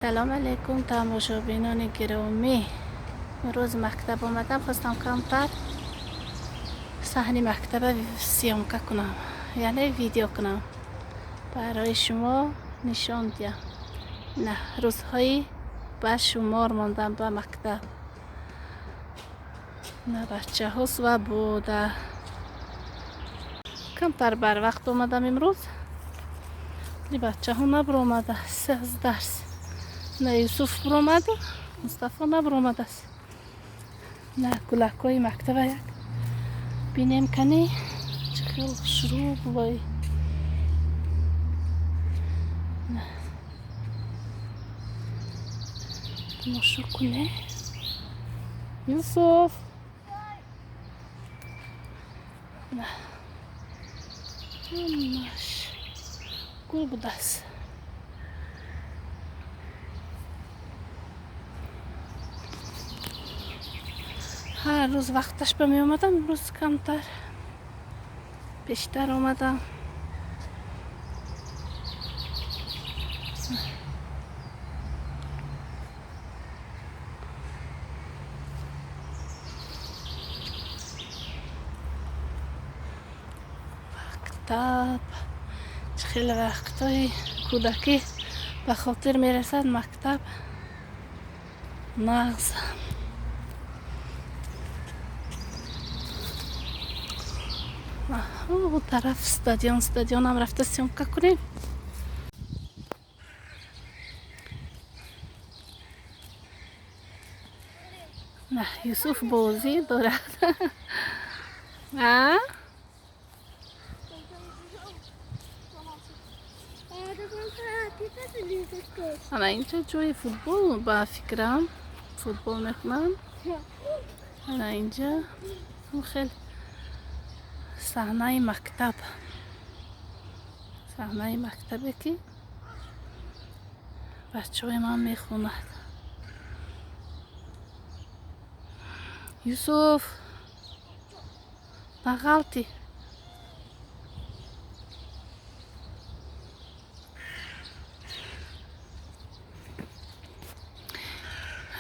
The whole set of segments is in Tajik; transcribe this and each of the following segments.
Салом алейкум, тамошобинони гиромӣ. Имрӯз мактаб омадам, хостам камтар саҳни мактаба съёмка кунам, яъне видео кунам, барои шумо нишон диҳам. На рӯзҳои ба шумор мондам ба мактаб. На бачаҳо свобода. Камтар барвақт омадам имрӯз. Бачаҳо набаромадааст аз дарс. На Юсуф биромаду, Мустафо набаромадааст. На гулакҳои мактаба як бинем, кани чӣ хел хушрӯ бувай. Тамошо куне. Юсуф. Ҳамаш гул будааст. Ҳар рӯз вақташ ба меомадам, имрӯз камтар бештар омадам. Мактаб чӣ хеле вақтҳои кӯдакӣ ба хотир мерасад, мактаб нағз. О, тараф стадион, стадионам рафта съёмка кунем. На, Юсуф бозӣ дорад. А? Ана инҷа ҷои футбол, ба фикрам футбол мекунанд. Ана инҷа хел саҳнаи мактаб. Саҳнаи мактабе ки бачаҳои ман мехонад. Юсуф, нағалти.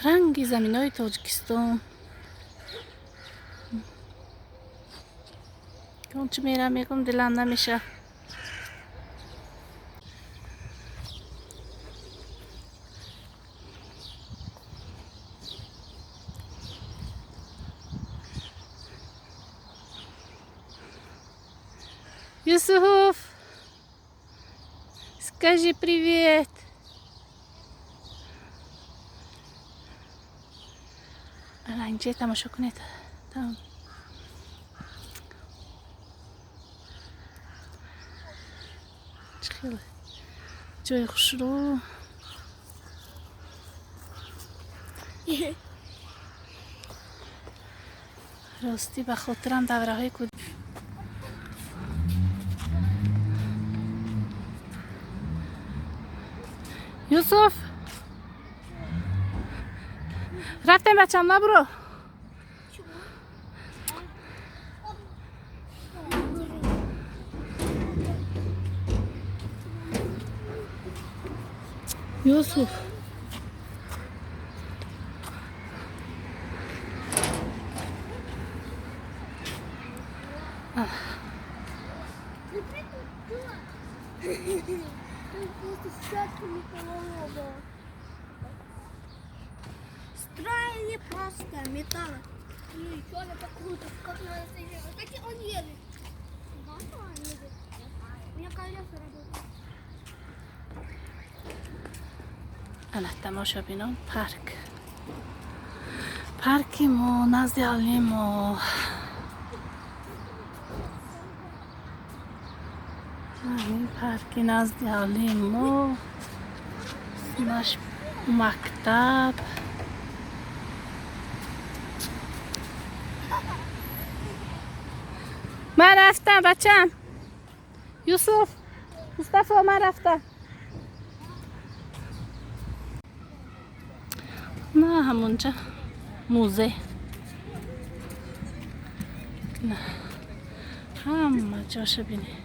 Ранги заминои Тоҷикистон. Он чӣ мерам мегум, дилам намеша. Юсуф, скажи привет. Ана инҷа тамошо кунед. Там чӣ хеле ҷои хушрӯ. Ростӣ ба хотирам давраҳои кӯд. Юсуф, рафтем, бачам, набуро. Юсуф. Строили просто металл. Ну и что, это круто. Как надо сделать? Кстати, он едет. Да, он едет. У меня колеса работают. Ана тамошобинон, парк. Парки мо назди ҳавлии мо. Ин парки назди ҳавлии мо. Наш мактаб. Ман рафтам, бачам. Юсуф, Мустафо, ман рафтам. На ҳамонҷа музей. На ҳама ҷоша бинед.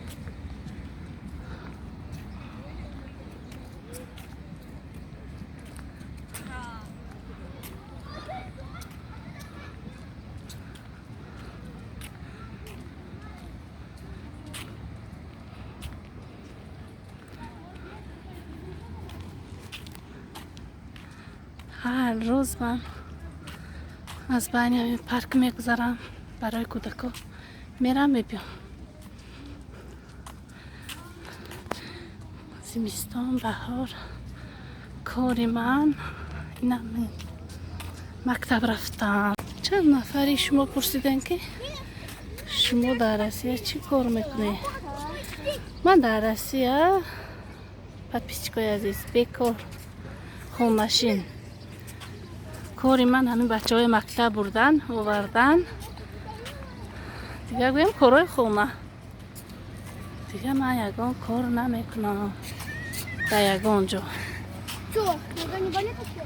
Ҳар рӯз ман аз байни ҳамин парк мегузарам, барои кӯдако мерам, мебиём. Зимистон, баҳор, кори ман инам мактаб рафтан. Чанд нафари шумо пурсидем, ки шумо дар Россия чӣ кор мекунед? Ман дар Россия, подписчикои азиз, бекор, хонашин. Кори ман ҳамин бачаҳои мактаб бурдан, овардан, дигар гӯем, корҳои хона. Дигар ман ягон кор намекунам дар ягон ҷо. Чё, нога не болит вообще?